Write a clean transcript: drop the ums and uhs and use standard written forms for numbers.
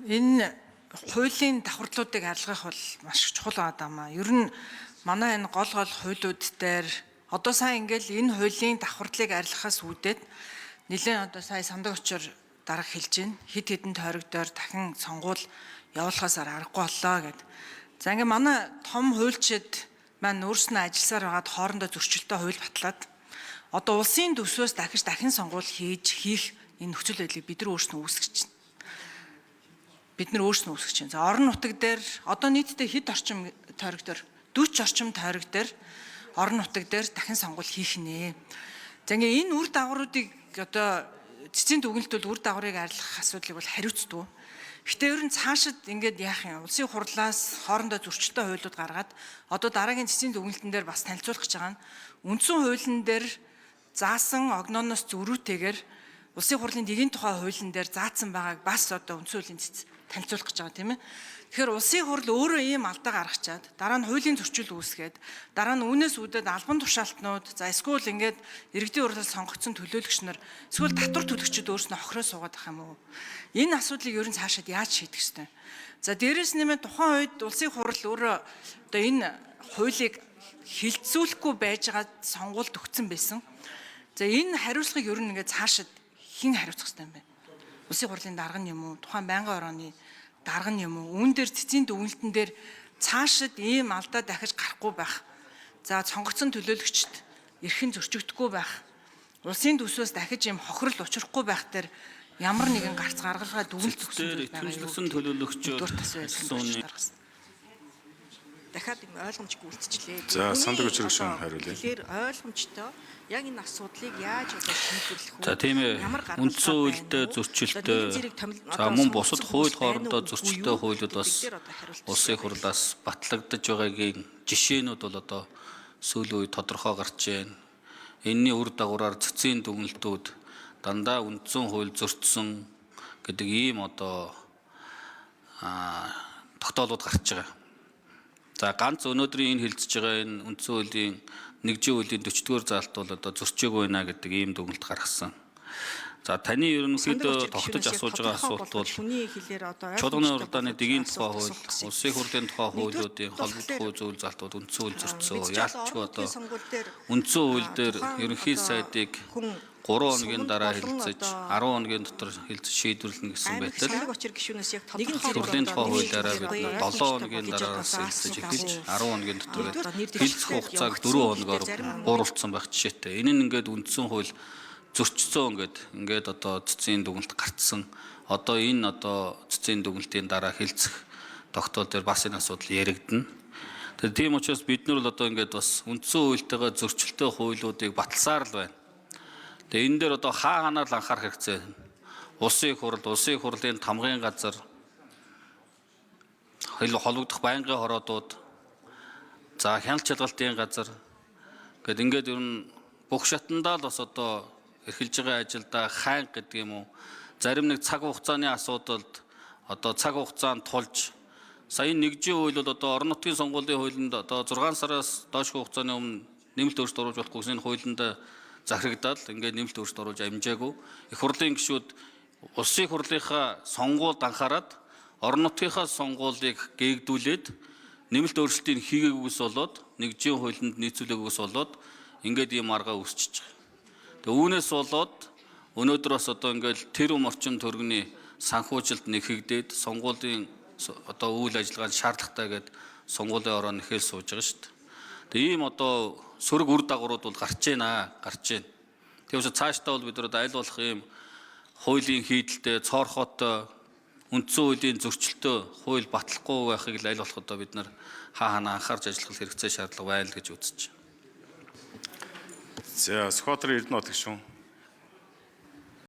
Энэ хуулийн давхарлуудыг арилгах бол маш чухал байгаа даа. Ер нь манай энэ гол гол хуулиуд дээр одоо сайн ингээл энэ хуулийн давхарлыг арилгахаас үүдээд нэлээд одоо сая сандаг очор дарга хэлж байна. Хэд хэдэн тойрог дээр дахин сонгуул явуулахаас аргагүй боллоо гэд. За ингээ манай том хуульчид маань өөрснөө ажилласаар байгаад хоорондоо зөрчилтэй хууль батлаад одоо улсын төсвөөс дахиж дахин сонгуул хийж хийх энэ нөхцөл байдлыг бид нар өөрснөө үүсгэж байна. Бид нар өөрснөө үүсгэж байна. За орон нутаг дээр одоо нийтдээ хэд орчим тойрог дээр 40 орчим тойрог дээр орон нутаг дээр дахин сонгуул хийх нэ. За ингээ энэ үр дагавруудыг одоо цэцгийн дүгнэлт бол үр дагаврыг арилгах асуудлыг бол хариуцдаг. Гэтэ ер нь цаашид ингээд яах юм? Улсын хурлаас хоорондоо зөрчилтэй хуулиуд гаргаад одоо дараагийн цэцгийн дүгнэлтэн дээр бас танилцуулах гэж байгаа нь үндсэн хуулийн дээр заасан огнооноос зөрүүтэйгээр улсын хурлын дэгийн тухай хуулийн дээр заасан байгааг бас одоо үндсэн хуулийн цэц танилцуулах гэж байгаа, тийм ээ. Тэгэхээр улсын хурл өөрөө ийм алдаа гаргачаад дараа нь хуулийн зөрчил үүсгээд дараа нь үүнээс үүдээд албан тушаалтнууд, за эсвэл ингээд иргэдийн хурлаас сонгогдсон төлөөлөгч нар, эсвэл татвар төлөгчид өөрснөө хохироо суугаад ах юм уу? Энэ асуудлыг ер нь цаашаад яаж шийдэх ёстой? За дээрэс нэмээ тухайн үед улсын хурл өөрөө одоо энэ хуулийг хилцүүлэхгүй байж байгаа сонгуульд өгсөн байсан. За энэ хариуцлагыг ер нь ингээд цаашид хэн хариуцах ёстой юм бэ? Улсын хурлын дарга нь юм уу? Тухайн байнгын орооны дарга нь юм уу? Үүн дээр цэцгийн дүгнэлтэн дээр цаашид ийм алдаа дахиж гарахгүй байх. За сонгогдсон төлөөлөгчд эрхэн зөрчигдөхгүй байх. Улсын төсвөөс дахиж ийм хохирол учрахгүй байх дээр ямар нэгэн гарц гаргалгаа дүгнэлт өгсөн Дээр зүйл байгаа юу? итгэмжлэгсэн төлөөлөгчөөр Нэгдүгээр тасвар ажилласан гаргасан. Дахиад юм ойлгомжгүй үлдчихлээ. За, Хүний сандаг өчрөг шин одоо хариулъя. Тэгэхээр ойлгомжтой яг энэ асуудлыг яаж одоо шийдвэрлэх вэ? За тийм ээ. Ямар гаргалгаа Үндсэн байна хуульдээ уу? зөрчилтэй. Одоо нэгэн зэрэг томил- За одоо мөн бусад сонгогдсон хууль хүмүүс байна хоорондоо уу, үгүй зөрчилтэй юу хуулиуд бас гэдэг дээр одоо хариулт улсын хурлаас батлагдаж байгаагийн жишээнүүд бол одоо сүүлийн үед тодорхой гарч байна. Энэний үр дагавраар цэцгийн дүгнэлтүүд дандаа үндсэн хууль зөрчсөн гэдэг ийм одоо тогтоолууд гарч байгаа. За ганц өнөөдрийн энэ хэлцэж байгаа энэ үндсэн хуулийн нэгжийн хуулийн 40-р заалт бол одоо зөрчөөгүй байна гэдэг ийм дүгнэлт гаргасан. За таны Сандаг ерөнхийдөө учир тогтож гишүүнээс яг асууж байгаа тодорхой асуулт болгож бол хүний хэлээр одоо чуулганы ойлгомжтой уралдааны болгож дэгийн тухай асуулт хууль, асуух гэсэн. улсын хурлын тухай Нэгдүгээр хуулиудын холбогдох болохоор зүйл залтууд үндсэн хууль зөрчсөө. Бид ч одоо Яалтчгүй орон одоо нутгийн сонгуул дээр үндсэн хууль дээр тухайн ерөнхий одоо сайдыг хүн 3 хоногийн суманд дараа болон хэлцэж одоо 10 хоногийн дотор хэлцэж шийдвэрлэнэ гэсэн аймаг байтал сандаг учир гишүүнээс яг Төрлийн тодорхой тухай хуулиараа бид болгож нар 7 хоногийн одоо дараараас хэлцэж асуулт эхэлж асуув. 10 хоногийн дотор Нэгдүгээр нэр хэлцэх дэвшилтээр хугацааг явагдсан 4 хоногоор гэхдээ зарим бууруулсан байх жишээтэй. Энэ нь ингээд үндсэн хууль зөрчсөн ингээд одоо цэцгийн дүгнэлт гарцсан. Одоо энэ одоо цэцгийн дүгнэлтийн дараа хэлцэх тогтоол дээр бас энэ асуудал яригдана. Тэгэхээр тийм учраас бид нар бол одоо ингээд бас үндсэн хуультайгаа зөрчилтэй хуулиудыг баталсаар л байна. Тэгээ энэ дээр одоо хаа ханаар л анхаарах хэрэгцээ. Улсын их хурл, улсын их хурлын тамгын газар хэл холбогдох байнгын хороодууд, за хяналт шалгалтын газар гэд ингээд ер нь бүх шатандаа л бас одоо эрхэлж байгаа ажилдаа хайнга гэдэг юм уу, зарим нэг цаг хугацааны асуудалд одоо цаг хугацаанд тулж сая нэгжийн хууль бол одоо орон нутгийн сонгуулийн хуулинд одоо 6 сараас доошгүй хугацааны өмнө нэмэлт өөрчлөлт оруулж болохгүй гэсэн энэ хуулинд захирагдаад ингээд нэмэлт өөрчлөлт оруулж амжаагүй. Их хурлын гишүүд улсын их хурлынхаа сонгуульд анхаарад орон нутгийнхаа сонгуулийг гээгдүүлээд нэмэлт өөрчлөлтийг хийгээгүйс болоод нэгжийн хуулинд нийцүүлээгүйс болоод ингээд ийм арга үүсчихэж байгаа. Тэгээ үүнээс болоод өнөөдөр бас одоо ингээд тэр ум орчин төргөний санхүүжилт нэхэгдээд сонгуулийн одоо үйл ажиллагаанд шаардлагатай гээд сонгуулийн ороо нэхэл сууж байгаа шүү дээ. Тэгээ ийм одоо сөрөг үр дагаврууд бол гарч байна, гарч байна. Тийм учраас цаашдаа бол бид нар одоо аль болох ийм хуулийн хийдэлтэй, цоорхоотой, үндсэн хуулийн зөрчилтэй хууль батлахгүй байхыг л аль болох одоо бид нар хаа ханаа анхаарч ажиллах хэрэгцээ шаардлага байна л гэж үзэж байна. За, Сүхбаатар Эрдэнэ бат гишүүн.